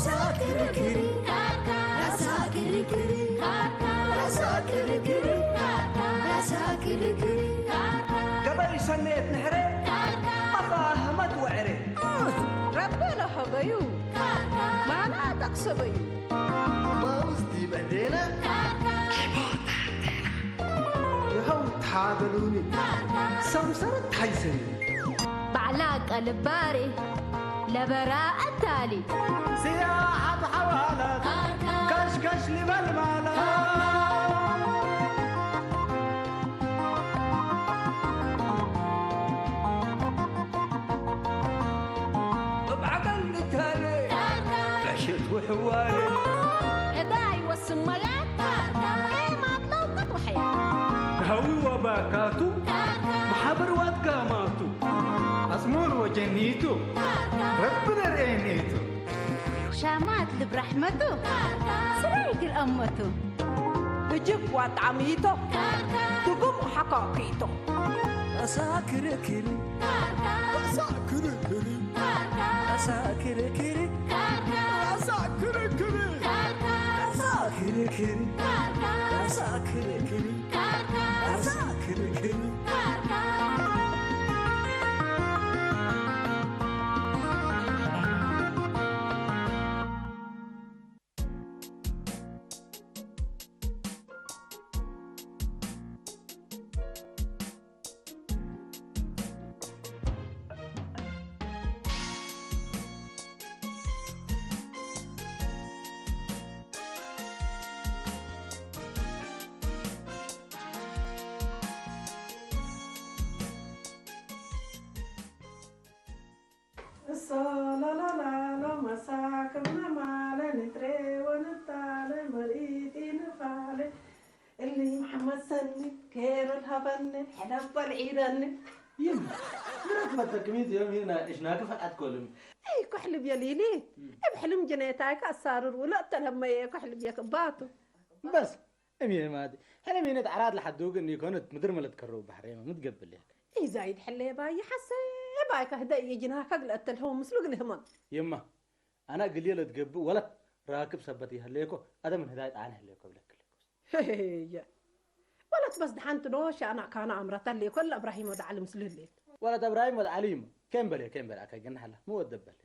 ሳክርክሪ ካርካ፣ ሳክርክሪ ካርካ፣ ሳክርክሪ ካርካ፣ ሳክርክሪ ካርካ። ገበይ ሰኔት ንሕረ፣ ካርካ። ኣባ ህመት ወዕረ። ረበለ ሀበዩ፣ ካርካ። ማና ጠቅሰበዩ። ማውስ ዲበዴና፣ ካርካ። ይኸው ታበሉኒ፣ ካርካ። ሰምሰረት ታይሰኒ። ባዕላ ቀልባሪ ለበራ ኣታሊ። ስያ ኣብ ሓዋላት ካሽካሽ ሊበል ማላ። እብ ዓቀል ንታለ ዕሽት ውሕዋለ። እዳይ ወስመያት ኤማት ለውቀት ወሐያ። ሃዊ ወባካቱ ማሓበር ዋት ጋማቱ። ኣጽሙር ወጀኒቱ ረቢ ነርእየኒቱ። ሻማት ልብ ራሕመቱ ስራይ ግል ኣመቱ። ብጅብ ዋጣሚቶ ትጉም ሓካኪቶ። ኣሳ ክርክሪ ኣሳ ክርክሪ ኣሳ ክርክሪ ኣሳ ክርክሪ ኣሳ ክርክሪ ኣሳ ክርክሪ ኣሳ ክርክሪ። እሶ ሎሎላሎ መሳክርና ማለ ንትሬ ወንታለ መርኢቲ ንፋለ እሊ መሓመድ ሰኒ ኬረል ሃበኒ ሕዳባ ልዒረኒ። ይም ምረት መተክሚት ዮም ይና እሽናክ ፈቃት ኮልም። ኣይ ኮሕልብ የሊሊ እብ ሕልም ጅነታይካ ኣሳርር ውሎ እተለመየ ኮሕልብ የክባቱ። በስ እምየ ማቲ ሕልም ይነት ዓራት ለሓዱ ግን ይኮነት ምድር መለት ከረው ባሕሬማ ምትገብልያ። ኢዛይድ ሕሌ ባይ ሓሰ ባይ ካህደ የጅናካ ግለ እተልሆ ምስሉ ግልህማ። የማ ኣና ግልየ ለትገብእ ወለት ራክብ ሰበት ይህሌኮ ኣደ ምን ህዳይ ጣን ህሌኮ ብለክልኮ። ሄየ ወለት በስ ደሓንቲ ዶ ሻና ካና ኣምራታ ሌኮ ለእብራሂም ወደ ዓሊ ምስሉ ህሌት። ወለት እብራሂም ወደ ዓሊ ይማ። ኬም በልየ ኬም በልየ ኣካይ ገና ሓላ ምወደበልየ።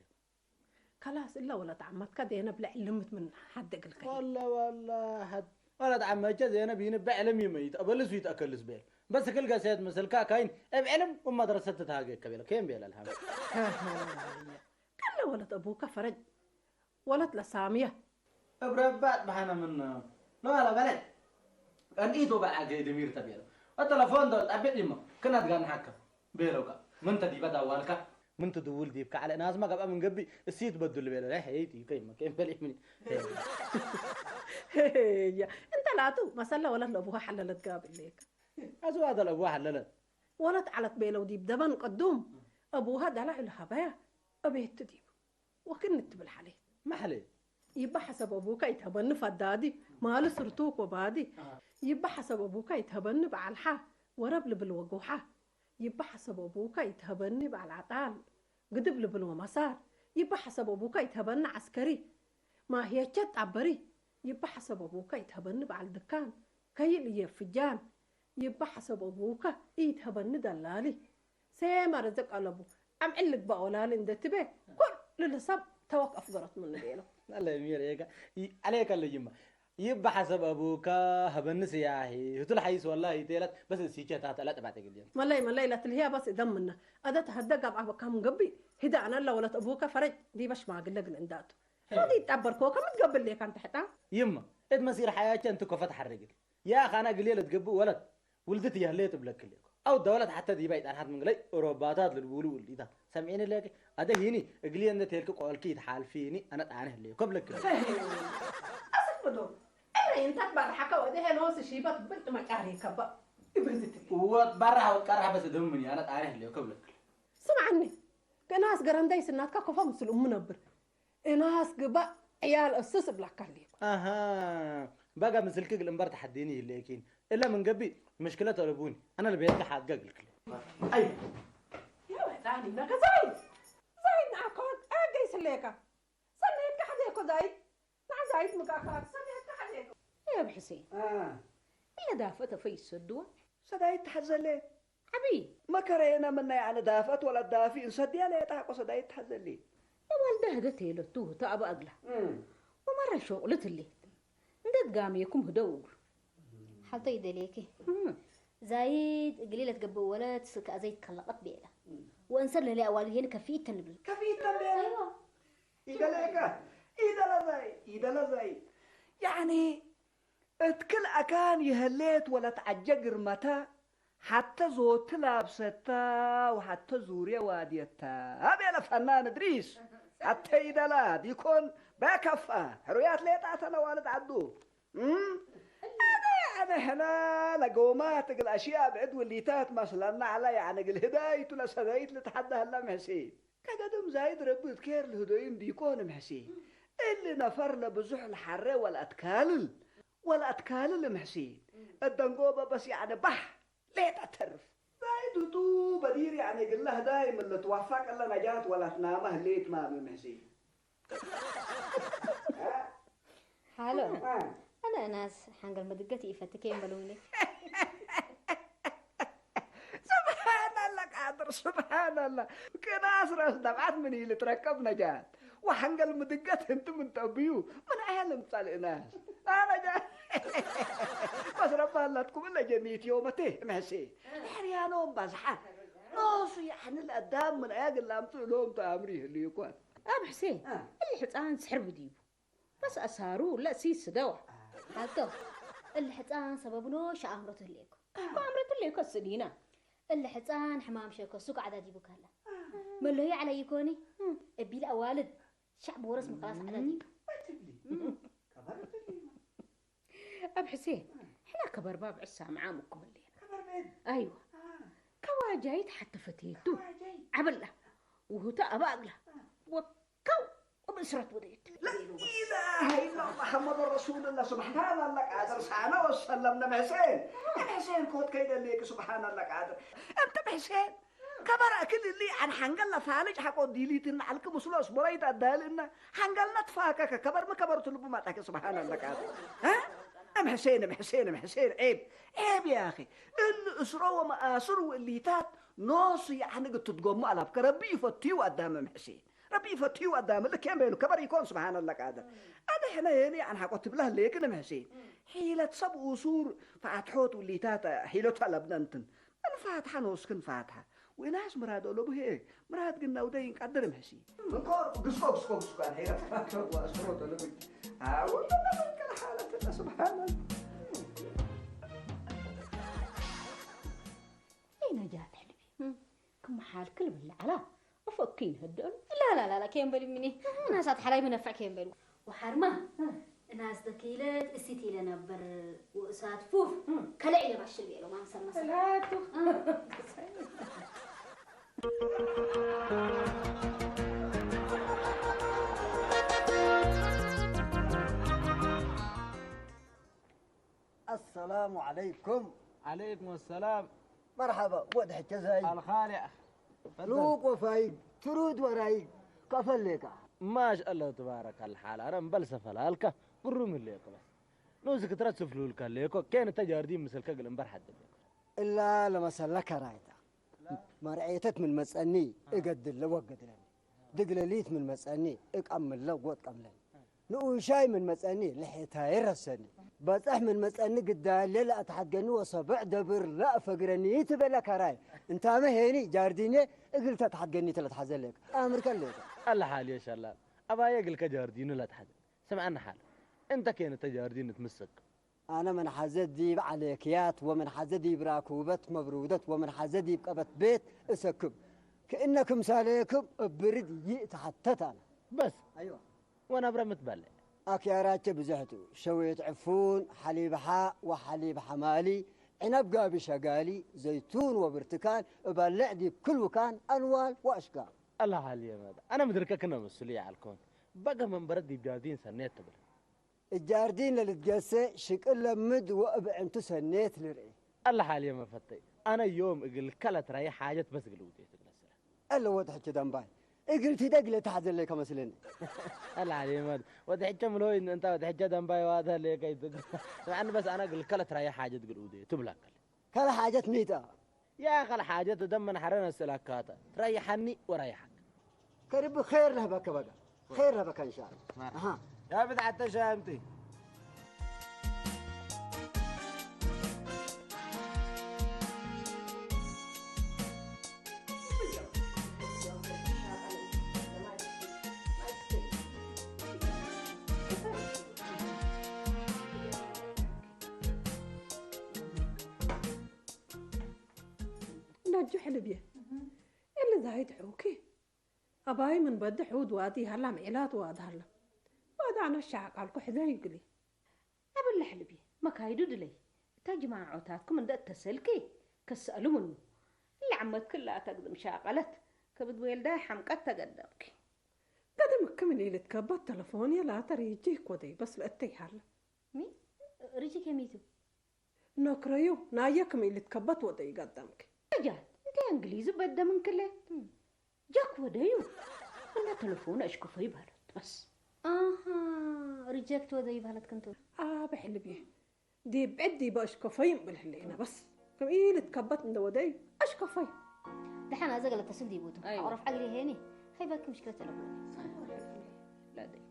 ከላስ እላ ወለት ዓመትካ ዜነብ ለዕልምት ምን ሓደግልካ። ወላ ወላ ሓድ ወለት ዓመቸ ዜነብ ይንበ ዕልም ይመይት ኣበልሱ ይትኣከልስ ቤል። በስ ክል ገሰየት መሰልካ ካይን እብ ዕልም ወማድረሰት ትትሃገ ከቤለ ኬም ቤለ ልሃም። ከለ ወለት ኣቡካ ፈረጅ ወለት ለሳምየ። እብ ረባጥ በሓነ ምን ነዋላ በለ ቀንኢት ወበዓገ ድሚር ተቤለ። ወተለፎን ዶ ጣቢዕ ይሞ ክናት ጋር ንሓከም ቤለውካ ምን ተዲበ ዳዋልካ ምን ትድውል ዲብካ ዓለ ናስማ ገብኣ ምን ገቢ እሲት በዱል ቤለ ሄይ ዲብከ ይሞ ከይም በለ ይምኒ። ያ እንተ ላቱ መሰለ ወለት ለቡሃ ሓለለት ጋብ ኢለካ። ኣዝዋ ተለቡሃ ሓለለት። ወለት ዓለት ቤለው ዲብ ደበን ቅዱም ኣቡሃ ደላዕ ለሃበያ እቤት ዲብ ወክን ትብል ሓሌት። ማሕሌ። ይባ ሓሰብ ኣቡካ ይትሀበኒ ፈዳዲ ማሉ ስርቱክ ወባዲ። ይባ ሓሰብ ኣቡካ ይትሀበኒ በዓል ሓ ወረብ ልብል ወግውሓ። ይባ ሓሰብ ኣቡካ ይትሀበኒ በዓል ዓጣል ግድብ ልብል ወመሳር። ይባ ሓሰብ ኣቡካ ይትሀበኒ ዓስከሪ ማህየቸት ጣበሪ። ይባ ሓሰብ ኣቡካ ይትሀበኒ በዓል ድካን ከይል እየ ፍጃን። ይባ ሓሰብ ኣቡካ ይትሀበኒ ደላሊ። ሴማ ረዘቅ ኣለቡ ኣምዕል ልግባእ ወላሊ እንደ ትቤ ኩሉ ልሰብ ተወክ ኣፍገሮት ምኑ ቤሎ። ኣለ ሚር ኤጋ ኣለየ ከለ ይማ ይባ ሓሰብ ኣቡካ ሀበኒ ስያሂ ህቱል ሓይስ ወላሂ ቴላት በስ ሲቸታ ተላ ጠባጥ ግልየን። መለይ መለይ ለትልህያ በስ እደምና ኣደ ተሀደ ጋብ ኣበካም ገቢ ህዳ ኣነላ ወለት ኣቡካ ፈረጅ ዲበ ሽማግለ ግን እንዳቱ ሀዲ ይጣበርኮ ከምትገብር ሌካ እንተ ሕጣ። ይማ እት መሲር ሓያቸ እንት ኮፈት ሓረግት ያ ኻና ግልየ ለትገብእ ወለት ውልድት የህለየ ትብለክ ሌኮ። ኣው ደወለት ሓተ ዲባ ይጣንሓት ምንግለይ ኦሮባታት ልልውሉ ውልዲታት ሰምዒኒ ሌኪ። ኣደ ሂኒ እግልየ እንደ ቴልክ ቆልኪ ይትሓልፊኒ ኣነ ጣነ ህለየ ኮብለክ ሌኮ። ኣስፍዶ እረ እንታት ባርሓካ ወደ ሄኖስ ሺበት ብልጥ መቃሪ ከባ ይብርዝት ወት ባርሓ ወት ቀርሓ በስ ደምኒ ኣነ ጣነ ህለየ ኮብለክ። ስምዓኒ ከናስ ገረንዳይ ስናትካ ኮፋ ምስል እሙ ነብር። እናስ ግባእ ዕያል እስስ እብላካ ኣለኩ። ኣሃ ባጋ ምስልኪ ግል እምበር ተሓዲኒ ይለኪን እለ ምን ገቢ ምሽክለ ተለቡኒ ኣነ ለቤትካ ሓድጋ ግልክለ። ኣይ ያወጣኒ ነገዛይ ዛይ ንዓኮት ኣገይ ስለካ ሰነየትካ ሓዘ እኮ ዛይት፣ ንዓ ዛይት ምጋካር ሰብ የተሓዜኩም። እየ ኣብ ሕሴን። አ፣ እለ ዳፈ ተፈይ ዝሰድዋ። ሰዳይት ተሓዘለ። ዓብዪ። መከረየና ምናይ ኣነ ዳፈት ወላ ዳፊ እንሰድያ ለየጣቆ ሰዳይት ተሓዘለ። የዋልደ ህደት የለቱ ተኣባ እግላ። እም። ወመረ ሾቕልት እሌት። እንደ ድጋሜኩም ህደው እግሉ። ሓልቶ ይደልየኪ። ዛይድ እግሊ ለትገብእ ወለት ስከ ዘይትከለቐት ቤላ። ወእንሰር ለሊ ኣዋልድ ሄን ከፊት ተንብል። ከፊት ተንብል። ኢደለካ ኢደለ ዘይ ኢደለ ዘይ ያኒ እትክል ኣካን ይህሌት ወለት ዓጀ ግርመታ ሓተ ዞት ላብሰታ ወሓተ ዙርየ ዋድየታ ቤለ ፈናን እድሪስ ሓተ ኢደላ ዲኮን በከፋ ሕሩያት ሌጣተነ ዋልድ ዓዱ እም? ኣነ ኣነ ሕና ለገውማት እግል ኣሽያ ብዕድ ውሊታት መስለና ዓላ ያዕነ እግል ህዳይቱ ለሰበይት ልትሓዳ ህላ ምሕሴን ከገድም ዛይድ ረቢ እትኬር ልህዶይም ዲኮን ምሕሴን እሊ ነፈር ለብዙሕ ለሓረ ወለኣትካልል ወለኣትካልል ምሕሴን እደንጎበ በስ ያዕነ ባህ ሌጣ ተርፍ ዛይድ ህቱ በዲር ያዕነ እግል ለህዳይም ለትዋፋቅ እለ ነጃት ወለትናመ ህሌት ማሚ ምሕሴን ሓሎ ኣነ እናስ ሓንገል ምድገት ይፈቲ ከየም በሉኒ سبحان الله قادر سبحان الله كناس راس دمعت من يلي تركب نجاة وحنقل مدقت انت من تبيو من عالم طلع ناس انا جا بس ربها الله تكون الا جنيت يومته محسي حريانهم بزحة نوص يعني الادام من اياق اللي امتو لهم تامريه اللي يكون ኣብ ሕሴን እሊ ሕፃን ስሕር ብዲቡ በስ ኣሳሩ ለእሲ ስደዋ ሓቶ እሊ ሕፃን ሰበብኖ ሸኣምሮ ትህልየኩም እኮ ኣምረትለይ ከስዲና እሊ ሕፃን ሕማም ሸኮሱ ከዓዳዲቡ ካላ መለዩ ዓለ ይኮኒ እቢል ኣዋልድ ሻዕ ብወረስ ምክራስ ዓዳዲቡ ኣብ ሕሴን ሕና ከበርባ ብዕሳ መዓም እኮ መለየና ኣይዋ ከዋጃይት ሓተ ፈትየቱ ዓበላ ውህታ ኣባ እግላ ወካው وبأسرة وديت لا إله إلا الله محمد رسول الله سبحان الله قادر سعنا وسلم نم حسين نم حسين كوت كيد الليك سبحان الله قادر أنت بحسين كبر أكل اللي عن حنقل فالج حقو ديليتنا علك مسلوس بريد أدالنا حنقلنا تفاكك كبر ما كبر تلبو ما تاك سبحان الله قادر ها أم حسين أم حسين أم حسين عيب عيب يا أخي اللي أسرة ومآسر والليتات نوصي عنك تتقوم على بكربي فتيو أدام أم حسين ረቢ ይፈትዩ ኣዳም ልክ የም በይኑ ከበር ይኮን ስብሓን ኣላ ቃድር ኣደ ሕነ የኒ ኣን ሓቆ ትብላ ህለየክ ንምሕሲ ሒለት ሰብ ኡሱር ፈኣትሖት ውሊታት ሒሎት ኣለብነንትን እንፋትሓ ንወስክን ፋትሓ ወይናስ ምራድ ኦሎቡ ሄ ምራድ ግን ናውደይ እንቃድር ምሕሲ እንኮር ግስኮ ግስኮ ግስኮ ኣን ሒለት ፈኣትሖት ወኣስሮት ኦሎቡ ኣውለና መንቀል ሓለት ስብሓን أين جاء حلمي؟ ክምሓል ክልብል ለዓላ እፎኪ ንህድእሉ ላላላላ ከየንበል ሚኒ እናሳት ሓላይ መነፍዕ ከየንበል ወሓርማ እናስ ተኪለት እሲት ኢለ ነበር ውእሳት ፉፍ ከለ ኢለ ባሽል ገይሮም ኣምሰል መሰል ላቱ السلام عليكم. عليكم السلام. مرحبا ود حجة زاي. الخال يا أخي. تفضل. لوق وفايق ترود ورايق كفل لك. ما شاء الله تبارك الحال. أنا مبلسف الهلكة قرم الليك بس. نوزك ترتسف له الكليكو كان تجاردين مثل كقل مبرحد. إلا لما سلك رايتا. መርዔተት ምን መጸኒ እገድለ ወገድለኒ። ድግለሊት ምን መጸኒ እቀምለ ወጥቀምለኒ። ንኡሻይ ምን መጸኒ ልሕታየ ረሰኒ። በጸሕ ምን መጸኒ ግዳለ ለኣትሓድገኒ ወሰብዕ ደብር ለኣፈግረኒ ትበለ ከራይ። እንታመ ሄኒ ጃርዲኔ እግል ተትሓድገኒ ትለትሓዘለክ። ኣምርከ ሌከ። ኣለ ሓል የሸላል። ኣባየ እግልከ ጃርዲኑ ለትሓደ። ስምዐኒ ሓል። እንተ ኬነ ተጃርዲን ትምስቅ። ኣነ መን ሐዘ ዲብ ዐሌክያት ወመን ሐዘ ዲብ ራኩበት መብሩደት ወመን ሐዘ ዲብ ቀበት ቤት እሰክብ። ክእነ ክምሳሌክም እብ ብርድ ይእተሐተት ኣነ። በስ አይዋ ወነብረ ምትበልዕ። ኣክያራቸ ብዘሕቱ ሸዌት ዕፉን፣ ሐሊብ ሓ ወሐሊብ ሐማሊ፣ ዕነብ ጋቢ ሸጋሊ፣ ዘይቱን ወብርትካን እበልዕ ዲብ ክል ውካን ኣንዋል ወአሽካል። ኣላ ሐልየ መዳ ኣነ ምድርከ ክነ ምስሉ ይዓልኮን በገ መንበረት ዲብ ጃርዲን ሰኔት ትብል። እጃርዲን ለልትገሴ ሽቅል ለምድ ወእብ ዕንቱ ሰኔት ልርኤ። አለ ሓልየ መፈተይ አነ ዮም እግል ከለት ራይ ሓጀት በስ እግል ውጤት እግለስለ። አለ ወድ ሕቺ ደንባይ እግርቲ ደግለ ተሓዘለይ ከመስለኒ። ኣላ ሓሊመት ወዲ ሕቸ ምልሆይ እንታ ወዲ ሕቸ ደንባይ ዋታ ለየ ከይትግ ንዓኒ በስ ኣና ግልከለ ትራየ ሓጀት ግልኡደ ትብላከለ ካልእ ሓጀት ሚጣ ያ ካልእ ሓጀት ደመን ሓረ ነስእላካታ ትራየ ሓኒ ወራየ ሓክ ከርብ ኸይር ለህበከ በጋ ኸይር ለህበከ እንሻላ ያ ብትዓተ ሻምቲ ነጁ ሕልብየ እለ ዛይት ሕውኪ ኣባይ ምን በድ ሕውድ ዋዲ ሃላ ምዒላት ዋድ ሃላ ዋዳ ነሻ ቃልኩ ሕዘ ይግሊ ኣበለ ሕልብየ መካይዱ ድለይ እታ ጅማዖታትኩም እንደ እተሰልኪ ከሰእሉ ምኑ እለ ዓመት ክላ ተግድም ሻቀለት ከብድ ወልዳ ሓምቀት ተገደምኪ ገደምክ ምን ኢልትከባት ተለፎን የላተ ሪጂ ኮደይ በስ ለእተይ ሃላ ሚ ሪጂ ከሚቱ ነክረዩ ናየ ክም ኢልትከበት ወደይ ገደምክ ጃት እንተ እንግሊዙ በደምንክለ ጃክ ወደዩ እና ተለፎኑ ኣሽከፈዩ ባለት በስ ኣሃ ሪጀክት ወደዩ ባለት ክንቱ ኣበ ሕልብየ ዲብ ዕድ ዲበ ኣሽከፈዩ እምብል ህሌና በስ ክም ኢልትከበት እንደ ወደዩ ኣሽከፈዩ ደሓን ኣዘ ገለ ተስል ዲቡቱ ኣቕረፍ ዓግሪ ሄኒ ኸይበክ ምሽክለት የለብኩ ላደይ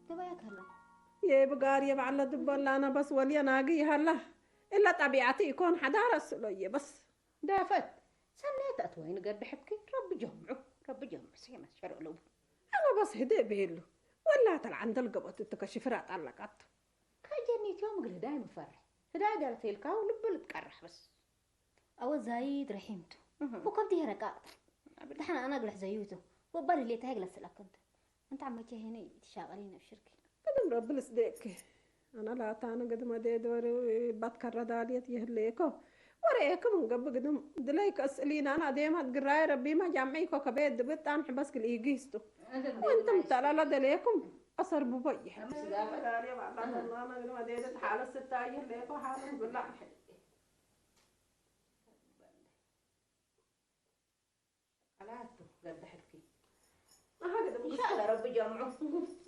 ገበያ ከላ የብጋር የባዕለ ድበላና በስ ወልየ ናጊ ይሃላ እለ ጠቢዓቲ ኢኮን ሓዳር ኣስእሎ እየ በስ ዳፈት ሰናየት ኣትወይ ንገድሕትኪ ረቢ ጀምዑ ረቢ ጀምዑ ሰይመት ሸርዕለቡ ኣነ በስ ህደ ብሄሉ ወላ ተልዓንደል ገበቱ ትከሽፍራ ጣለቃቱ ካጀኒትዮም እግል ህዳይ ምፈርሕ ህዳይ ገለተይልካው ልብል ትቀራሕ በስ ኣወ ዛይድ ረሒምቱ ወከምቲ ሄረቃ ደሓን ኣና ግልሕ ዘዩቱ ወባል ህሌታይ ግለስላከንቱ እንታ መቼ ሄነ ትሻቀሊ ነብሽርኪ ቅድም ረቢ ልስደቅኪ ኣና ላታነ ግድመ ዴድወሪ ባት ከረዳልየት ይህሌኮ ወረኤክም እንገብ ግድም ድለይ ከስእሊናና ዴማት ግራይ ረቢማ ጃምዒኮ ከቤት ድብጣን ሕበስ ግልኢጊስቱ ወንትም ተላላ ደሌኩም ኣሰርብቦ ይሕል ሓለስ ስታይ ይህሌኮ ሓለስ ብላዕ ሕል ኣላቱ ገድሕትኪ ኣሃ ግድም ኢንሻአላህ ረቢ ጀምዑ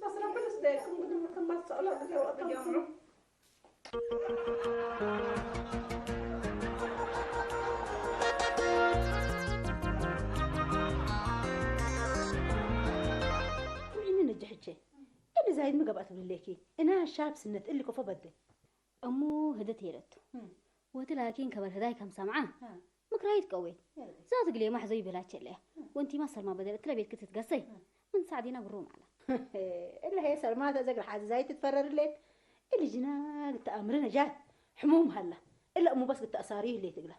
በስ ረቢ ልስደቅኩም ግድም ከማት ሰእሎ ረቢ ጀምዑ ስምዒኒ ነጂ ሕቼ እሊ ዛይድ ምገባእ ትብልለኪ እና ሻብ ስነት እሊ ኮፎ በደ እሙ ህደት የለቱ ወቲ ላኪን ከበር ህዳይ ከም ሰምዓ ምክራይት ቀዌት ዛት ግሌማ ሕዘ ይበላቸለያ ወንቲማ ሰልማ በደል እትለ ቤት ክትትገሰይ ምን ሳዕዲና ብሩም ኣላ እለ ሄ ሰልማ ተዘግር ሓዚ ዛይት ትፈረርሌት እሊ ጅና ግተኣምሪ ነጃት ሕሙም ሃላ እለ እሙ በስ ግተኣሳሪ ይህሌት እግላ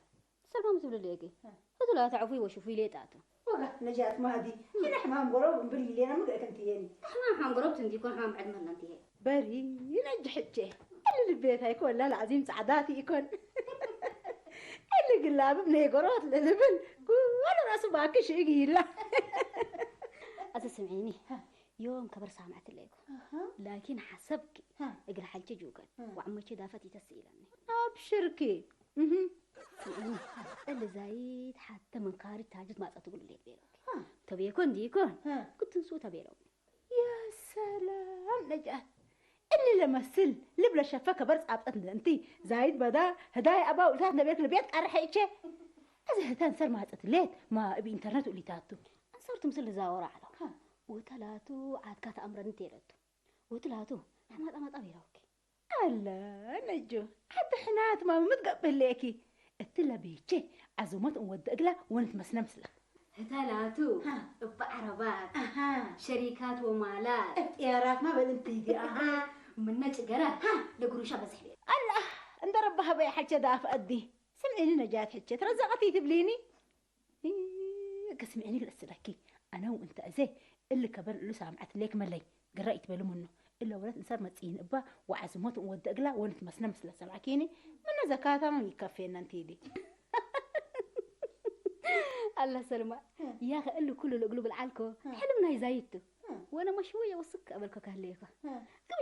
ሰልማ ምትብልለየ ግን ህቱላ ተዕፉይ ወሽፉይ ሌጣቱ ወጋ ነጃት ማዲ ሕነ ሕማም ጎረብ እምብል ኢሌና ምግረ ከንትየኒ ሕማም ሕማም ጎረብ ትንዲኮን ሕማም ዕድመና እንትየ በሪ ነጅ ሕቼ እሊ ልቤታይ ኮላ ለዓዚም ጻዕዳት ይኮን እሊ ግላብም ነይ ጎረበት ለልብል ኩሉ ራሱ ባኪ ሽእግ ይላ ኣዘ ስምዒኒ ዮም ከበር ሳምዕት ለይኮ ላኪን ሓሰብኪ እግል ሓልቼ ጅውከን ዋዕመቼ ዳፈት ይተስ ኢለኒ ኣብሽርኪ እሊ ዛይት ሓተ መንካሪ ታጅት ማጻ ትግሉ ሌት ቤሎኪ ተቤኮ እንዲኮን ክትንሱ ተቤሎም ያ ሰላም ነጃት እሊ ለመስል ልብ ለሸፈ ከበር ጻብጠት እንቲ ዛይድ በዳ ህዳይ ኣባ ውልታት ነቤት ልቤት ቀርሐ ይቼ እዚ ህተን ሰር ማጸት ሌት ማ እብ ኢንተርነት ውሊታቱ ኣንሰርቱ ምስል ልዛወራ ዓለው ወተላቱ ዓድካ ተኣምረኒ ተየለቱ ወትላቱ ሕማጣ ማጣ ቤራውኪ ኣለ ነጁ ሓድሕናት ማምምት ገብህሌኪ እቲ ለቤቼ ኣዞሞት እንወደ እግላ ወንት መስነ ምስላ ህታላቱ እባ ዓረባት ሸሪካት ወማላት እጥያራት ማ በል እንትይዲ ኣሃ ምነ ጭገረ ለጉሩሻ በዝሕ ቤት ኣላ እንደ ረባ ሀበይ ሓቸ ዳፍ ኣዲ ስምዒኒ ነጃት ሕቸ ትረዘቐት ይትብሊኒ ከስምዕኒ ክልእስለኪ ኣነው እንተ እዘ እሊ ከበር እሉ ሳምዐት ሌክ መለይ ግራ ይትበሉ ምኑ እለ ወለት እንሰር መጽኢን እባ ወዓዝሞት ወደ እግላ ወንት መስነ ምስለ ሰምዐኪኒ ምነ ዘካታማ ይከፌና እንቲዲ ኣላ ሰልማ ያኸ እሉ ኩሉ ልእግሉ ብልዓልኮ ሕልም ናይ ዛይቱ ወነ መሽወየ ወስክ ኣበልኮ ካህለየኮ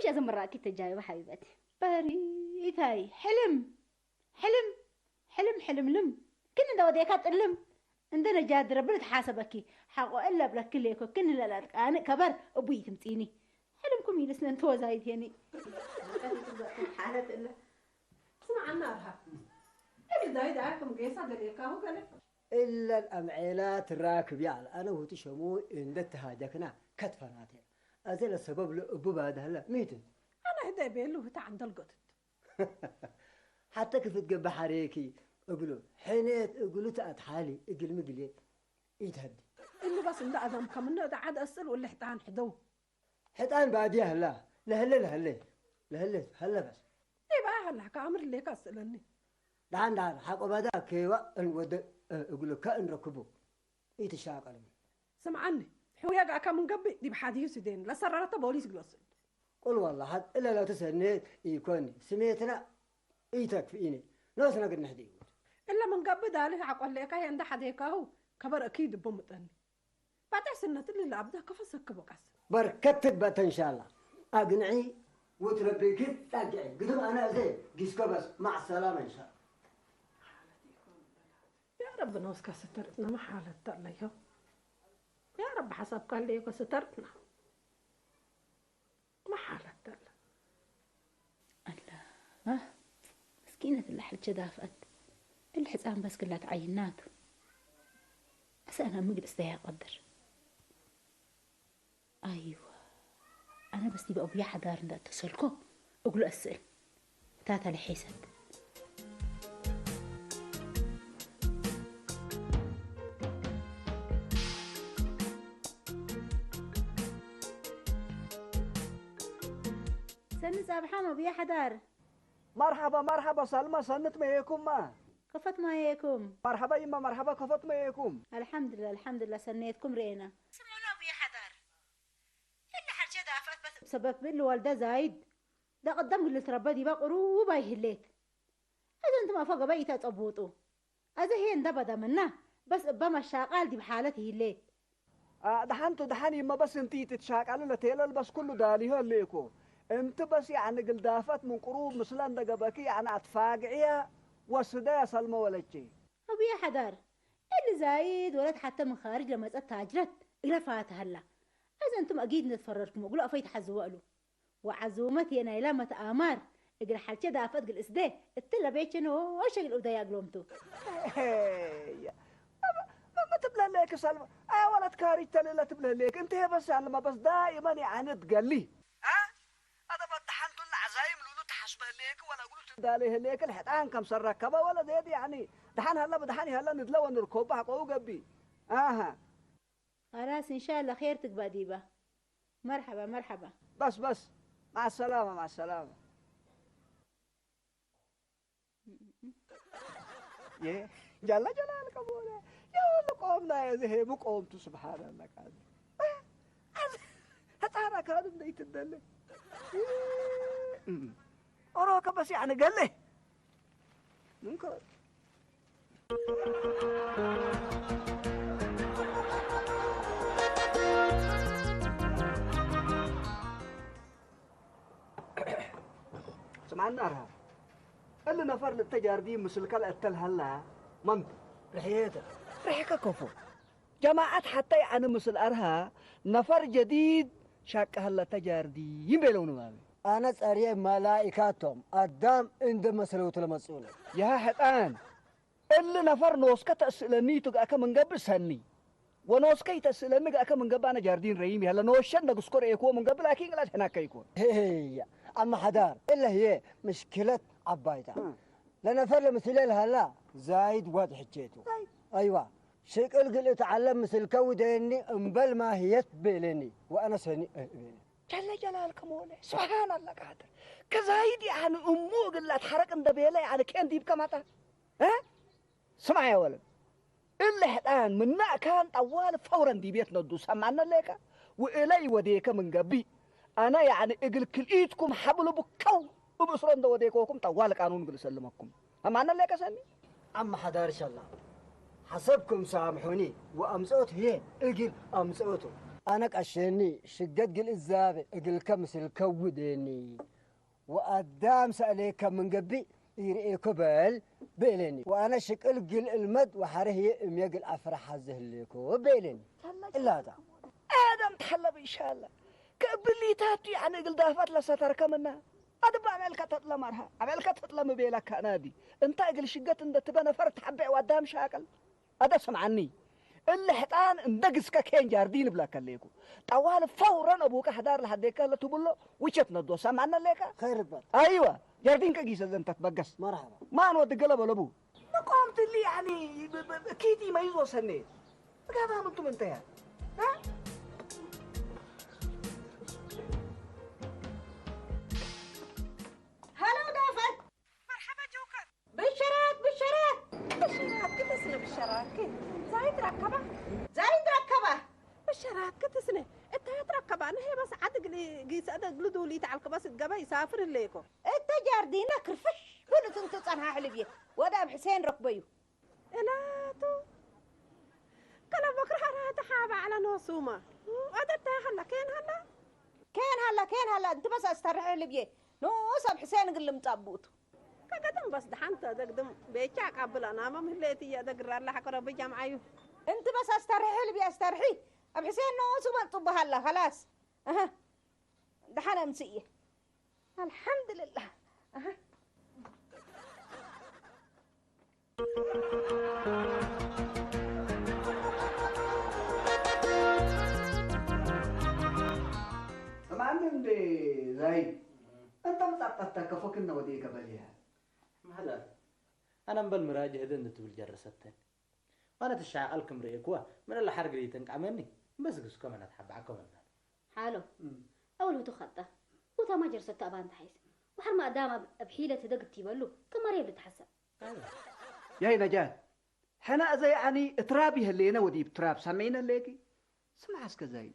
ምሸ ዝምራእኪ ተጃይባ ሓቢበቲ። በሪታይ ሕልም ሕልም ሕልም ሕልምልም። ክን እንደ ወዴካ ጥልም እንደ ነጃድ ረብን ተሓሰበኪ ሓቆ እለ ብለኪ ሌኮ ክን ለላልቃኒ ከበር እቡይ ትምጺኒ። ሕልምኩም ይልስነ እንተ ወዛይት የኒ። ሓለት እለ ስምዓና ኣርሃ እግዳይ ዳኩም ጌሳ ገሌካሁ ገለ እለን ኣምዔላ ትራክብ ያል ኣነ ውቲ ሸሙ እንደ ተሃጀክና ከትፈናቴ። ኣዘለ ሰበብ ለእቡ ባድህለ ሚትን። ኣነ ህደ ቤሉ ህታ ዓንደልጎትት። ሓተ ክፍት ገበ ሓሬኪ እግሉ ሕኔት እግሉ ተኣትሓሊ እግል ምግሌ ኢትሀዲ። እሉ በስ እንደ ኣዛም ከምነ እደ ዓድ ኣስል ወለ ሕጣን ሕደው። ሕጣን ባድያ ህላ ለህለ ለህለ ለህለ ሀለ በስ። ዲባ ሀላ ከኣምር ሌካ ኣስእለኒ። ደሓን ደሓን ሓቆ ባዳ ከይዋ እንወደ እግሉ ከእንረክቡ ኢትሻቀልም። ስምዓኒ፣ ሕውያ ጋእካ ምንገብእ ዲብ ሓዲዩ ስዴን ለሰራረተ ቦሊስ ግሎስል። ቁል ዋላ ሓቅ እለ ለትሰኔት ኢኮኒ ስሜትና ኢተክፍኢኒ ኖስና ግድ ንሕዲ ይውት። እለ ምንገብእ ዳልህ ኣቆሌካ የንዳ ሓዴካሁ ከበር እኪ ድቦ ምጠኒ። ባጥዕ ስነትን ልለ ኣብዳ ከፈሰክ በቃስ። በርከት ትግበተ እንሻላ። ኣግንዒ ውትረብይ ግድ ጣግዒ ግድም ኣነ እዘ ጊስኮ በስ ማዕ ሰላም እንሻላ። يا رب نوسكا سترتنا ما حالت الله. يا رب حسب قال لي سترتنا ما حالت الله. ኣላ ምስኪነት እላ ሕልቸ ዳፍኣት እሊ ሕፃን በስክላት ዓይናቱ ኣሰእና ምግድ እስተያ ቀድር ኣይዋ ኣነ በስቲ በእቡያ ሓዳር እንዳእተሰልኮ እግሉ ኣስእል እታ ተለሒሰት። ሰኒ ጻብሓም ኣቡያ ሓዳር። መርሓባ መርሓባ ሳልማ ሰንት መየኩም ማ። ከፈት ማየኩም። መርሓባ ይማ መርሓባ ከፈት መየኩም። ኣልሓምዱላ ኣልሓምዱላ ሰነየትኩም ርኤና። ስምዑና ኣቡየ ሓዳር። ህሊ ሓርሸ ዳፈት በስ ሰበብ ብእሊ ዋልዳ ዛይድ ዳቅዳም ግልት ረባ ዲባ ቅሩብ ኣይህሌት። እዘ እንትም ኣፎ ገባይ ኢታ ጸቡጡ። ኣዘ ሄ እንዳ ባዳመና በስ እባ ማሻቃል ዲብ ሓለት ይህሌት። ደሓንቱ ደሓን ይመበስ እንቲ ትትሻቃል ለቴለል በስ ኩሉ ዳሊሆ እሌኮ። እንቲ በስ ያዕኒ ግልዳፈት ምን ቅሩብ ምስለ እንደ ገበኪ ያዕኒ ኣትፋግዕያ ወስደያ ሰልመ ወለቼ። ኣቡየ ሓዳር እሊ ዛይድ ወለት ሓተ ምን ኻርጅ ለመጸት ታጅረት እግለ ፋትሃላ። ኣዘ እንቱም ኣጊድ እንደ ትፈረድኩም እግሉ ኣፈይ ተሓዝወ እሉ። ወዓዙመት የናይላ መተኣማር እግል ሓልቸ ዳፈት ግል እስደ እትለ ቤቸ ነወሸ ግል ኡደያ እግሎምቱ። ሄየ መትብለሌክ ሰልማ ኣያ ወለት ካሪጅ ተልእለ ትብለሌክ እንተ በስ ያልማ በስ ዳኢመን የዓነት ገሊ ኣደ በዳሓንቱን ዓዛይም ሉሉ ተሓስበህሌክ ወላ ጉሉ ትዳሌህሌክ ልሕጣን ከም ሰረከበ ወለ ዜድ ያኒ ደሓን ሃላ ብደሓን ይሃላ ንድለ ወንርኮባ ሓቆው ገቢ ኣሃ خلاص إن شاء الله خير تقبى ديبة. مرحبا مرحبا. بس بس مع السلامة مع السلامة. يه جل جلالك مولا يا ولد قومنا يا زهي مو قومتو سبحان الله قال هتعرف كانوا بديت الدلة أراك بس يعني قال له منكر ስምዓኒ ኣርሃ እሊ ነፈር ልተጃርዲ ምስልካ ለእተል ሃላ መንቱ ርሕየተ ርሕከ ከፎ ጀማዓት ሓታ ይዓኒ ምስል ኣርሃ ነፈር ጀዲድ ሻቂ ሃላ ተጃርዲ ይንቤለው ንባቢ ኣነ ጸርየ መላኢካቶም ኣዳም እንደ መስለውቱ ለመጽኡኒ። የሃ ሕጣን እሊ ነፈር ኖስከ ተእስእለኒ ትግአከ ምንገብእ ሰኒ ወኖስከ ይተእስእለኒ ግአከ ምንገብእ ኣነ ጃርዲን ረይም ያለ ኖሸን ነግስኮ ረኤክዎ ምንገብእ ላኪን ግላት ሕናከ ይኮን። ህያ ኣመሓዳር እለ ህየ ምሽክለት ዓባይታ ለነፈር ለምስለ ለሃላ ዛይድ ዋድ ሕቼቱ ኣይዋ ሽቅል ግልእት ዓለም ምስልከ ውደየኒ እምበል ማህየት ቤለኒ ወአነ ሰኒ እቤለ ጀለ ጀላልከ ሞለ ስብሓን ኣላ ቃድር ከዛይድ ያኒ እሙ እግላት ሓረቅ እንደቤለ ያኒ ኬን ዲብከ ማታ ስማዕ ያ ወለድ እለ ሕጣን ምናእካን ጠዋል ፈውረን ዲቤት ነዱ ሰማነ ሌከ ውእለይ ወዴከ ምንገቢ ኣነ ያኒ እግል ክልኢትኩም ሓብሉ ብከው እብ እስሮ እንደ ወዴከወኩም ጠዋል ቃኑን ግል ሰልመኩም ሰማነ ሌከ ሰኒ ዓም ሓዳር ሸላ ሓሰብኩም ሳምሑኒ ወኣምጽኦት ህየ እግል ኣምጽኦቱ ኣነ ቀሸኒ ሽገት ግልእዛበ እግልከ ምስል ከውደኒ ወኣዳም ሰእሌከ ምን ገብእ ይርእየኮ በል በለኒ። ወኣነ ሽቅል ግል እልመድ ወሐረ ህየ እምየ ግል ኣፍረሓ ዘህሌኮ በለኒ። እላታ። ኣደም ተሐለብ ኢንሻላ። ከብሊታቱ ያነ እግል ዳፋት ለሰተርከምና። ኣድባ ኣበልከ ተጥለ መርሃ። ኣበልከ ተጥለ ምቤለካ ናዲ። እንታ እግል ሽገት እንደ ትበ ነፈር ተሐበ ወኣዳም ሻቅል። ኣደ ስምዓኒ፣ እሊ ሕጣን እንደ ግስከ ኬን ጃርዲን እብለከ ሌኩ። ጠዋል ፈውረን ኣቡከ ሕዳር ለሃዴከ ለትብሎ ውቸት ነዶ ሰምዓነ ሌከ። ኸይር እበል። ኣይወ፣ ጃርዲን ከጊሰ ዘንተ ትበገስ። መርሐባ። ማን ወዲ ገለ በለቡ። መቃወምቲ እሊ ያኒ ብ-፣ ብ-፣ ብ-፣ ኪቲ መይዞ ሰኔ። ብጋባ ምንቱ ምንተያ። እ? ሃሎ ዳፈት። መርሐባ ጆከር። ብሸራት፣ ብሸራት። ብሸራት፣ ክትስነ ብሸራት፣ ክ-፣ ዛይድ ረከባ። ዛይድ ረከባ። ብሸራት፣ ክትስነ። እታ ትረከባ፣ ንሄ በስ ዓድ ግሊ፣ ጊሰ እደ ግሊ ዱሊ ተዓልክ በስ ገበ ይሳፍር እለ እኮ። እተ ጃርዲና ክርፍሽ ብሉ ትንቱ ጸንሓ ሕልብየ። ወደ ኣብ ሕሴን ረክበዩ። እላቱ። ከለ በክር ሐራ ተሓባ ዓለ ኖሱማ። ወደ ታ ሐላ፣ ኬን ሐላ? ኬን ሐላ፣ ኬን ሐላ። እንት በስ ኣስተርሕ ሕልብየ። ኖስ ኣብ ሕሴን ግልም ጻቡቱ። ከገደም በስ ደሓን ተደግድም ቤቻ ቀብል ኣናመም ህሌት እየ ደግር ኣላ ሓቀረ ብጃም ዓዩ። እንቲ በስ ኣስተርሒ ህልቢ ኣስተርሒ ኣብ ሕሴን ንሱ በልጡ በሃላ ኸላስ። ኣሃ። ደሓን ኣምሲ እየ። ኣልሓምድልላህ። ኣሃ። እማን እንዴ ዛይ እንተ ምጻጣታ ከፎክነ ወዴ ከበልያ። ማህዳር ኣነ እምበል ምራጅ ህደ እንትብል ጀረሰተን። ኣነ ትሻቐል ክም ርእየክዋ፣ ምን ኣላ ሓርግ ተንቃመኒ፣ እምበስ ግስኮ መናት ሓባዕኮ መናት። ሓሎ፣ እም። ኣውል ህቱ ኸጣ፣ ውታ ማጀር ሰታ ኣባን ተሓይስ። ወሓር ማእዳም ኣብ፣ ኣብ ሒለት ህደግ እትይበሉ፣ ክመር የብል ተሓሰብ። ያይ ነጃት፣ ሕና እዘ ያዕኒ እትራብ ይህሌነ ወዲብ ትራብ ሰሜነ ሌኪ? ስምዓ እስከ ዘይ፣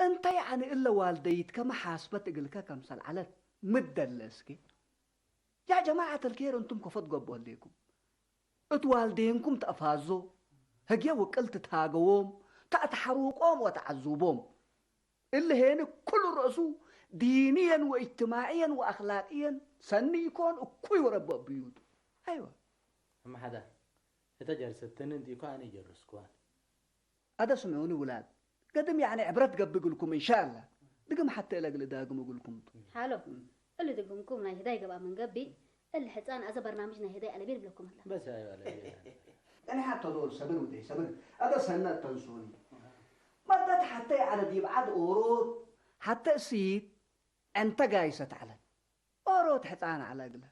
እንተ ያዕኒ እለ ዋልደይት ከመ ሓስበት እግልከ ከምሰል ዓለት ምደለ እስኪ? ያ ጀማዓት ኣልኬር እንቱም ከፎ ትገብኦ ሌኩም። እት ዋልዴንኩም ተኣፋዞ፣ ህግየ ውቅል ትትሃገዎም፣ ተኣትሓሩቆም ወተዓዙቦም። እሊ ሄኒ ኩሉ ርእሱ ዲንየን ወእጅትማዕየን ወኣኽላቅየን ሰኒ ኢኮን እኩይ ወረበ ብዩቱ። ኣይወ። እመ ሓዳር፣ እተ ጀርሰተኒ እንዲኮ ኣነ ጀርስኩዋን። ኣደ ስምዑኒ ውላድ፣ ገድም ያዕኒ ዕብረት ገብግልኩም እንሻላ። ድግም ሓተ እለ ግል ዳግም እግልኩም ቱ። ሓሎ፣ እሊ ድግምኩም ናይ ህዳይ ገብኣ መንገቢ፣ እሊ ሕፃን ኣዘ በርናምጅ ናይ ህዳይ ኣለቤል ብለኩም ኣላ። በስ ኣይባለ። እኔ ሓተ ዶል ሰብር ውደይ ሰብር፣ ኣደ ሰነት ተንሱኒ። መደት ሓተ ያዕለ ዲብ ዓድ ኦሮት፣ ሓተ እሲት፣ ዕንተ ጋይሰት ዓለ። ኦሮት ሕፃን ዓለ እግለ።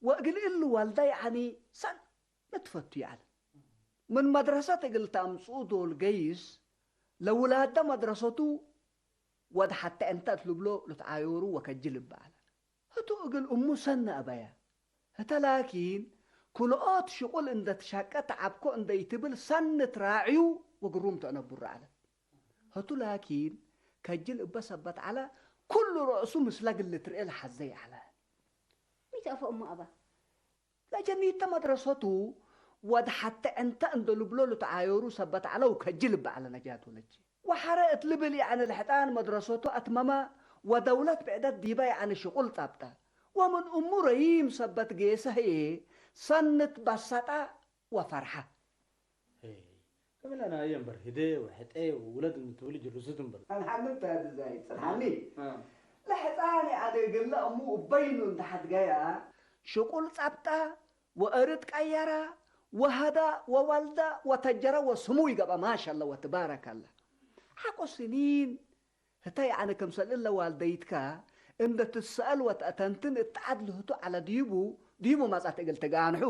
ወእግል እሊ ዋልዳ ያዕኒ ሰን ንትፈቱ ይዓል። ምን መድረሰት እግል ተአምጽኡ ዶል ገይስ ለውላደ መድረሰቱ ወድ ሐተ ዕንተ እት ልብሎ ልትዓዮሩ ወከጅል እበ ዐለ። ህቱ እግል እሙ ሰኒ አበያ። ህተ ላኪን ክልኦት ሽቁል እንደ ትሻቀ ተዓብኮ እንደ ኢትብል ሰኒ ትራዕዩ ወግሩም ተአነብሩ ዐለ። ህቱ ላኪን ከጅል እበ ሰበት ዐለ ኩሉ ረእሱ ምስለ እግል ልትርኤ ለሐዘ ይዐለ። ሚተአፎ እሙ አባ። ለጀኒተ መድረሰቱ ወድ ሐተ ዕንተ እንደ ልብሎ ልትዓዮሩ ሰበት ዐለ ወከጅል እበ ዐለ ነጃት ወለቼ። ወሐረ እት ልብል ያዕኒ ለሕጣን መድረሰቱ አትመመ ወደውለት ብዕደት ዲበ ያዕኒ ሽቁል ጸብጠ። ወምን እሙ ረዪም ሰበት ጌሰ ህዬ ሰኒ ትበሰጠ ወፈርሐ። ሄይ፣ ከመይ ለናየ እምበር ህዴ ወሕጤ ወውለድ እንትብሉ ጅርሱት እምበር። ኣንሓምድ ታድዛይ ጽንሓኒ። አ። ለሕጻን ያዕኒ እግለ እሙ እበይኑ እንተ ሐድገያ ሽቁል ጸብጠ ወእርድ ቀየረ ወሀደ ወወልደ ወተጀረ ወስሙ ይገብአ ማሻላ ወትባረከላ። ሐቆ ስኒን ህተ ያዕኒ ክምሰል እለ ዋልደይትካ እንደ ትሰአል ወተአተንትን እት ዐድ ልህቱ ዐለ ዲቡ ዲቡ መጸት እግል ትጋንሑ።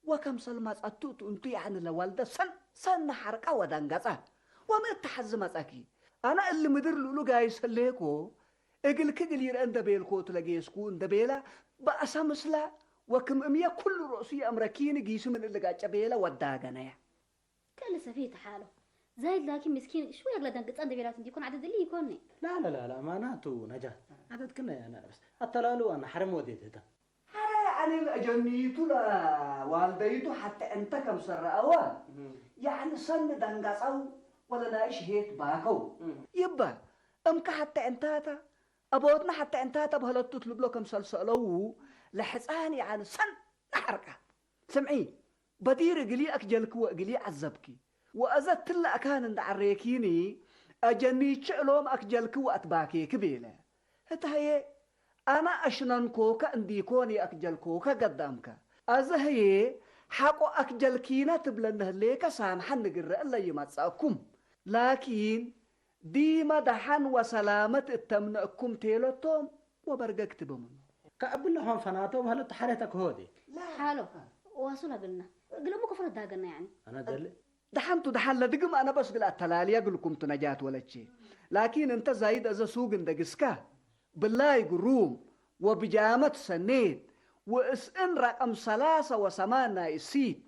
ወከምሰል መጸቱ እቱ እንቱ ያዕኒ ለዋልደ ሰን ሰን ሐርቀ ወደንገጸ። ወም እት ሐዚ መጸኪ። አነ እሊ ምድር ልእሉ ጋይስ ህሌኮ እግልኪ እግል ይርአ እንደ ቤልኮ እት ለጌስኩ እንደ ቤለ በአሰ ምስለ ወክም እምየ ኩሉ ረእሱ የአምረኪኒ ጊሱ ምን እሊ ጋጨ ቤለ ወዳገነያ። ክእሊ ሰፊህ ተሓሎ። ዛይድ ላኪን ምስኪን ሽወይ እግለ ደንግጸ እንደ ቤላት እንዲኮን ዓደድሊ ይኮኒ። ላ፣ ላ፣ ላ፣ ላ፣ ማናቱ ነጃት። ዓደድክነ ያና በስ። ኣተላሉ ኣና ሓረም ወዴት እታ። ሓረ ያዕኒ ለእጀኒቱ ለዋልደይቱ ሓተ እንተ ከም ሰረአወ፣ እም። ያዕኒ ሰኒ ደንጋጻው ወለናይሽ ሄት ባከው ይባ እምካ ሓታ ዕንታታ ኣቦትና ሓታ ዕንታታ በህለቱ ትልብሎ ከም ሰልሰለው ለሕፃን ይዓን ሰን ናሕርቃ ስምዒ በዲር እግሊ ኣክጀልኪ ወእግሊ ዓዘብኪ ወእዘ ትላ ኣካን እንዳዓሬኪኒ ኣጀኒች እሎም ኣክጀልኪ ወኣትባኬኪ ቤለ ህታየ ኣነ ኣሽነንኮከ እንዲኮን የኣክጀልኮከ ገዳምከ። ኣዘህዬ ሓቆ ኣክጀልኪነ ትብለኒ ህሌከ ሳምሐ ንግረ እለ ይመጻእኩም። ላኪን ዲመ ደሓን ወሰላመት እተምነእኩም ቴለቶም ወበርገ ክትብምኖ። ከዕብለሖም ፈናቶም ሀለቱ ሐሬተ ክሆዴ። ሓሎ ዋሱላ ብልና እግለሙ ክፍረት ዳገና ያኒ። ኣነ ደል ደሓንቱ ደሓን ለድግም ኣነ በስ ግል ኣተላልያ ግልኩምቱ ነጃት ወለቼ። ላኪን እንተ ዛይድ እዘ ሱግ እንደ ግስካ ብላይ ግሩም ወብጃመት ሰኔት ወእስእን ረቀም ሰላሳ ወሰማን ናይ እሲት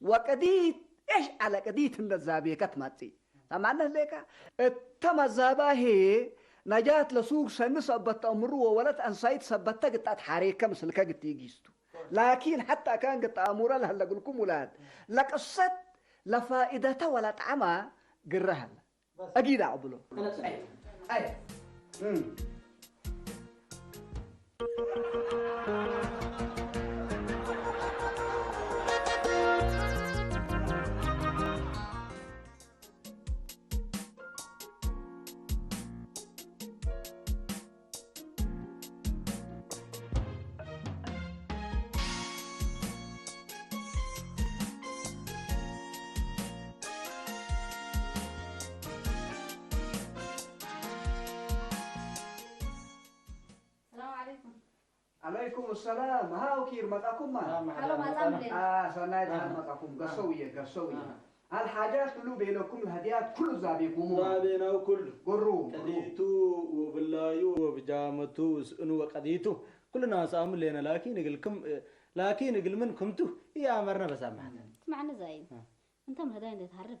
ወቀዲት እሽ ዓለ ቀዲት እንደ ዛቤከት ማጺ። ታማነህ ሌካ እተ መዛባሄ ነጃት ለሱግ ሰኒ ሰበት ተእምሩ ወወለት አንሳይት ሰበተ ግጣት ሓሬከ ምስልከ ግቲ ጊስቱ። ላኪን ሓታ ካን ግጣ ኣሙረ ለሀለግልኩም ውላድ ለቅሰት ለፋኢደተ ወለጠዓማ ግረ ሀለ። አጊዳ አብሎ ሰላም ዓለይኩም። ዓለይኩም ሰላም። ሃው ኪር መጻኩም ማ? ሃሎ፣ መጻም ብሌ። አ፣ ሰናይ ደሓን መጻኩም። ገሰው እየ፣ ገሰው እየ። አልሓጃት ኩሉ ቤለኩም ለህድያት ኩሉ ዛቤኩም። ዛቤናው ኩሉ። ጎሩ፣ ጎሩ። ቀዲቱ ወብላዩ ወብጃመቱ ስእኑ ወቀዲቱ ኩሉ ናሳሙ ሌነ ላኪን እግልክም፣ እ፣ ላኪን እግልምን ክምቱ እያመርነ በሳማት። ትማዕነ ዛይን። አ። እንተ ምህዳይ እንደ ትሃርብ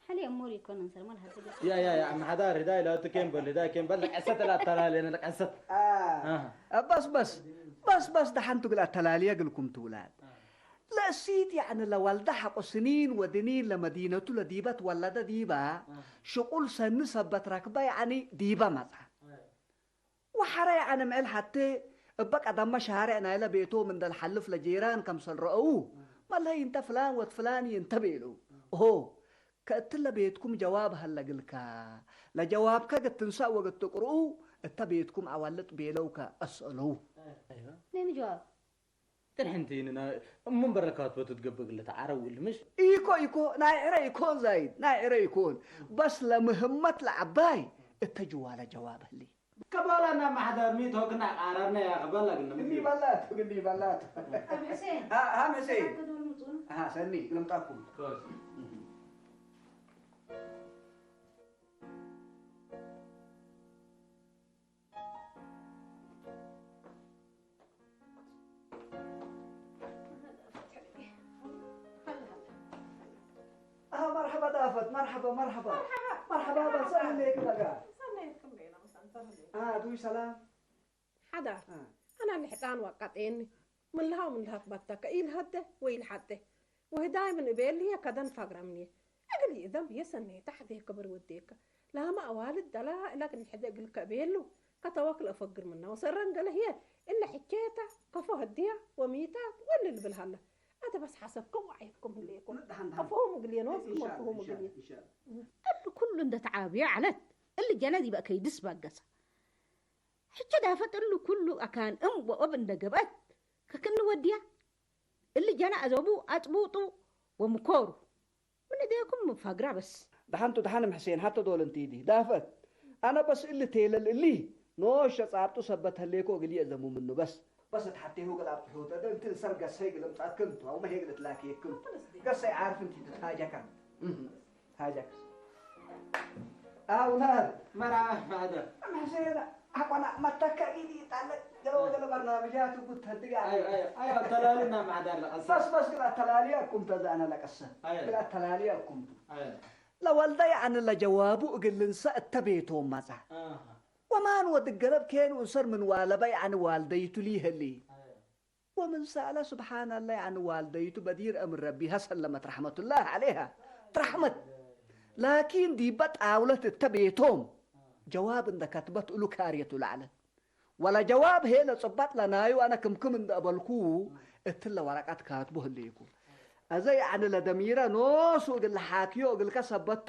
ሓሊ እሞር ይኮን እንሰርማ ለሃርብ። ያ፣ ያ፣ ያ፣ ኣመሓዳር ህዳይ ላቱ ኬን በል፣ ህዳይ ኬን በል፣ ለቀሰት ላተላለየነ ለቀሰት። አ፣ አሃ። በስ፣ በስ፣ በስ፣ በስ፣ ደሓንቱ ግል ኣተላልየ ግልኩም ትውላድ። አ። ለእሲት ያዕኒ ለዋልዳ ሐቆ ስኒን ወድኒን ለመዲነቱ ለዲበት ወለደ ዲባ፣ አ። ሽቁል ሰኒ ሰበት ረክበ ያዕኒ ዲበ መጻ። አ። ወሐረ ያዕኒ ምዕል ሐቴ እበ ቀደመ ሻርዕ ናይለ ቤቶም እንደ ልሐልፍ ለጄራን ከምሰል ረአዉ፣ አ። መለሀይ እንተ ፍላን ወድ ፍላን እንተ ቤሉ። አ። ኦሆ፣ ከእትለ ቤትኩም ጀዋብ ሀለ ግልካ፣ ለጀዋብከ ግትንሳእ ወግትቅርኡ እተ ቤትኩም አዋልጥ ቤለውከ አስአለው። አይዋ። ነይኒ ጀዋብ? ትርሕንቲ ንና እሙን በረካት ወትትገብእ ግለ ተዓረው ኢሉ ምሽ? ኢኮ፣ ኢኮ፣ ናይ ዕረ ኢኮን ዛይድ፣ ናይ ዕረ ኢኮን። በስ ለምህመት ለዓባይ እተ ጅዋለ ጀዋብ ህሊ። ከባላ እና ማሕዳር ሚት ሆክና ቃረርና ያ ከባላ ግን ግኒ በላቱ፣ ግኒ በላቱ። አብ ሕሴን። አ፣ አም ሕሴን። ሰላም ክድውል ምጹን። አሃ፣ ሰኒ፣ ግልምጣኩም። አሃ፣ መርሐባ ዳፈት፣ መርሐባ፣ መርሐባ። መርሐባ። መርሐባ፣ በሰ ሰላም። አለይክ በጋ። ሰላም አለይኩም በይና፣ መሳን ሰላም። አ፣ ዱይ ሰላም። ሓዳር፣ አ። ኣነ ንሕፃን ዋቃጤኒ፣ ምልሃው ምልሃክ ባታካ ኢልሃደ ወይ ኢልሓደ። ወህዳይ ምን እቤልየ ከደን ፋግራምንየ። እግል ይእደም የሰኔ ታሕዴ ክብር ወዴከ። ላማ ኣዋልድ ደላ እላክ ንሕደ እግልከ እቤሉ። ከተወክል እፈግር ምና ወሰረን ገለ ህየ እለ ሕቼታ ከፎ ህድያ ወሚታት ወል ልብል ሃለ። ኣተ በስ ሓሰብኩም ወዓይኩም ህሌኩም። ንድሓን ድሓን። ከፎም እግልየ ንወስኩም ኢንሻላህ፣ ወክሁም እግልየ። ኢንሻላህ፣ ኢንሻላህ። እሉ ኩሉ እንደ ተዓብዮ ዓለት እሊ ጀነ ዲበ ከይድስ ባገሳ። ሕቸ ዳፈጥ እሉ ኩሉ ኣካን እም ወኦብ እንደ ገብአት ከክኒ ወድያ እሊ ጀና ኣዘቡ ኣጥቡጡ ወምኮሩ ምን እዴኩም ፋግራ በስ። ደሓንቱ ደሓንም ሕሴን ሓቶ ዶል እንቲዲ ዳፈት ኣነ በስ እሊ ቴለል እሊ ኖሸ ጻብጡ ሰበት ህሌኮ እግል የእዘሙ ምኑ በስ። በስ እት ሓቴሁ እግል ኣብጥሑ ተደ እንትን ሰር ገሰይ ግልምጻት ክንቱ ኣው መሄ ግልት ላኪ የክም ገሰይ ዓርፍ እንቲዲ ታጀካ። ሃጃክ። ኣውላድ። መርሓባ ማሕደር። ኣም ሕሴን፣ ኣቆና መተካ ኢዲ ጣለ ገለ ወገለ በርናምጃት ጉድ ተድጋ። ኣይ፣ ኣይ፣ ኣይ፣ ኣተላልና ማሕደር ለቐሳ። በስ፣ በስ፣ ግል ኣተላልያ እኩም ተዛነ ለቀሰ። ኣይ። ግል ኣተላልያ እኩም። ኣይ። ለወልደ ያዕኒ ለጀዋቡ እግል ልንሰ እተ ቤቶም መጻ። ኣሃ። ወማን ወድገለብ ኬን ኡንሰር ምን ዋለበ ያዕኒ ዋልደይቱ ሊህሊ። ኣይ። ወምን ሰአለ ስብሓን አላህ፣ ያዕኒ ዋልደይቱ በዲር እም ረቢሃ ሰለመት ረሕመቱላህ ዐለይሃ። ረሕመት። ላኪን ዲባ ጣውለት እተ ቤቶም ጀዋብ እንደ ከትበት እሉ ካርየቱ ለዓለት። ወላ ጀዋብ ሄለ ጽባጥ ለናዩ ኣነ ክምክም እንደ እበልኩ እትለ ወረቀት ካትቦ ህልይኩ። እዘ ያዕኒ ለደሚረ ኖሱ እግል ለሓክዮ እግል ከሰበቱ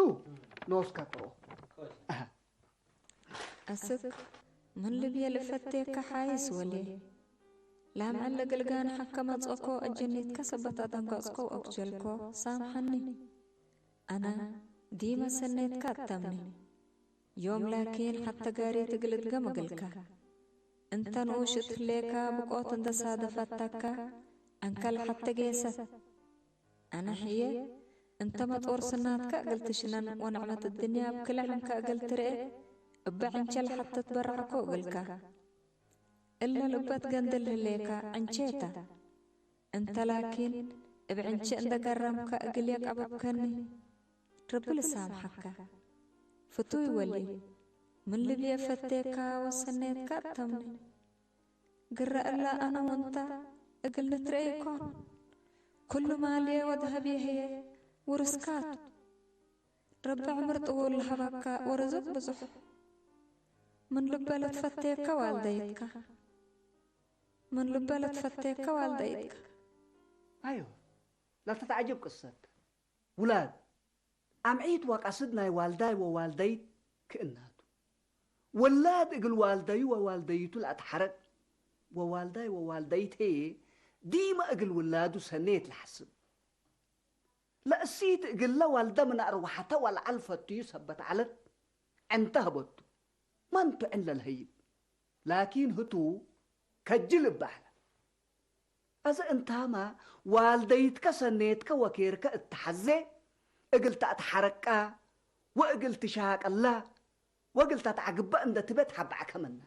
ኖስ ከጥሮ። ኣስክ ምን ልብየ ልፈቴካ ሓይስ ወልየ። ላምዐ ለገልጋን ሓከ መጸኮ እጀኒትከ ሰበት ኣደንጋጽኮ ወአኩጀልኮ ሳምሐኒ። ኣነ ዲመ ሰኔትካ እተምኒ። ዮም ላኪን ሐተ ጋሪት እግል እድገም እግልካ። እንተ ንኡሽ እት ህሌካ ብቆት እንደ ሳደፈተካ ዐንከል ሐተ ጌሰት። ኣነ ሕዬ እንተ መጦር ስናትካ እግል ትሽነን ወንዕመት እድንያ እብ ክልዕ እንካ እግል ትርኤ እበ ዕንቸል ሐተ ትበራዕኮ እግልካ። እለ ልበት ገንድል ህሌካ ዕንቼ ተ። እንተ ላኪን እብ ዕንቼ እንደ ገረምካ እግል የቀበብከኒ። ረቢ ልሳምሐካ። ፍቱይ ወሊ፣ ምን ልብየ ፈቴካ ወሰኔትካ እተምኒ። ግረ እላ ኣነ ወንታ እግል ንትረኤ ይኮን። ኩሉ ማልየ ወደሀብየ ህየ ውርስካቱ። ረቢ ዕምር ጥውል ለሀበካ ወርዝቅ ብዙሕ። ምን ልበ ለትፈቴከ ዋልደይትካ። ምን ልበ ለትፈቴከ ዋልደይትካ። ኣዮ፣ ለተትዓጅብ ቅሰት። ውላድ፣ ኣምዒት ወቀስድ ናይ ዋልዳይ ወዋልደይት ክእናቱ። ወላድ እግል ዋልደዩ ወዋልደይቱ ለአትሐረቅ። ወዋልዳይ ወዋልደይት ህዬ ዲመ እግል ውላዱ ሰኔት ለሐስብ። ለእሲት እግለ ዋልደ ምን አርወሐተ ወለዐል ፈትዩ ሰበት ዐለት ዕንተ ሀበቱ። መን ቱ ዕን ለልሀይብ። ላኪን ህቱ ከጅል እበ ዐለ። አዘ እንታመ ዋልደይትከ ሰኔትከ ወኬርከ እትሐዜ እግል ተአትሐረቃ ወእግል ትሻቀላ ወእግል ተትዐግበ እንደ ትቤ ተሐበዐከ ምነ።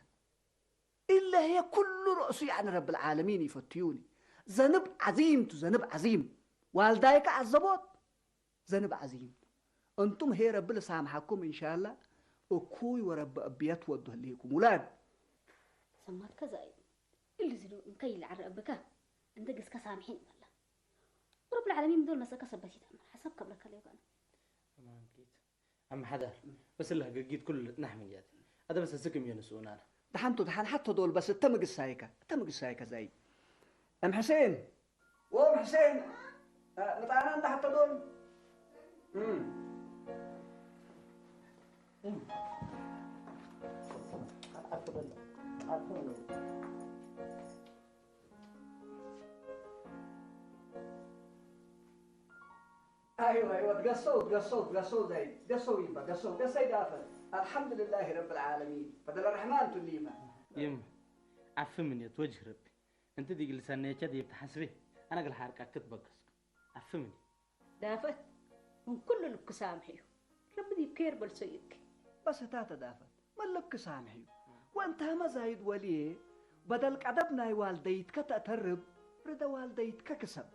ኢለ ህየ ኩሉ ረእሱ ያዕኒ ረብል ዓለሚን ይፈትዩኒ። ዘንብ ዐዚም ቱ፣ ዘንብ ዐዚም። ዋልዳይከ ዐዘቦት፣ ዘንብ ዐዚም ቱ። እንቱም ህየ ረቢ ልሳምሐኩም እንሻላ፣ እኩይ ወረቢ እብየት ወዱ ህሊኩም ውላድ። ሰማትከ ዛይ እሊ ዝዶ እንከ ይልዓረ እብከ እንደ ግዝከ ሳምሒን በላ። ረብል ዓለሚን ምዶል መሰከ ሰበት ይታመን ሐሳብ ከብለከ ለይባነ። ማንኪት። ኣመሓዳር፣ በስለህ ገጊት ኩሉ ልጥናሕ ምንያት። ኣደ በሰ ስክም የንስኡናና። ደሓንቱ ደሓን ሓቶ ዶል በስ እተ ምግሳይካ፣ እተ ምግሳይካ ዛይ። እም ሕሴን፣ ወም ሕሴን፣ እ፣ ምጣና እንዳ ሓቶ ዶል። እም። እም። ዓርፍ በል፣ ዓርፍ በል። ኣይወ፣ ኣይወ፣ ትገሰው፣ ትገሰው፣ ትገሰው ዘይ፣ ትገሰው ይባ፣ ገሰው፣ ገሰይ ዳፈን። አልሐምዱሊላሂ ረብል ዓለሚን። ፈደለ ረሕማን ቱሊማ። ይም፣ ዓፊ ምን የት ወጅህ ረቢ። እንቲ ዲግ ልሰነየቸ ዲብ ተሐስቤ፣ አነ እግል ሓርቃ ክትበገስኩ። ዓፊ ምን የት። ዳፈት፣ ምን ኩሉ ልብክ ሳምሕ እዩ። ረቢ ዲብ ኬር በልሶ ይክ። በስ ህታ ተዳፈት። መለክ ሳምሕ እዩ። ወእንታመ ዛይድ ወልዬ፣ በደል ቀደብ ናይ ዋልደይትከ ተእተርብ፣ ርደ ዋልደይትከ ክሰብ።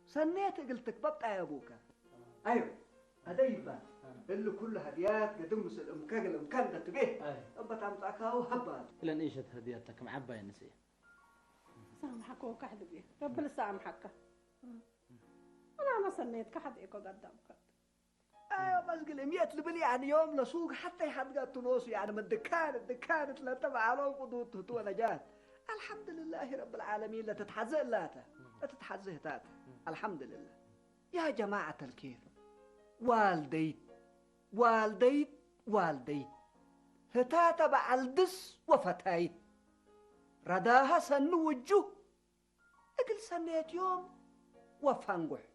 ሰኔት እግል ትክበብ ጣየቡከ። አዮ፣ አደ ይባል። እሊ ኩሉ ሀድያት ገድም ምስል እምከ እግል እምከ እንደ ትቤ፣ አይ። እበ ታምጻካው ሀባል። እለን ኢሸት ሀድያት ተክም ዓባይ ንስኤ። ሳምሓኮ ካሕድቤ። ረቢ ልሳምሓካ። አና መሰኔትከ ሐድ ኢኮ ገዳምከ። አዮ፣ በስ ግል እምየት ልብል፣ ያኒ፣ ዮም ለሱቅ ሐተ ይሐድገ እቱ ኖሱ፣ ያኒ፣ ምን ድካን፣ ድካን እትለተ በዓሎም ቅዱት ህቱ ወነጃት። አልሐምዱሊላሂ ረብል ዓለሚን ለትትሐዘ እላተ፣ ለትትሐዘ ህታተ። አልሐምዱሊላህ። ያ ጀማዓተል ኬር፣ ዋልደይት፣ ዋልደይት፣ ዋልደይት። ህታተ በዓል ድስ ወፈታይት። ረዳሃ ሰኒ ውጁህ እግል ሰኔት ዮም ወፋንጉሕ።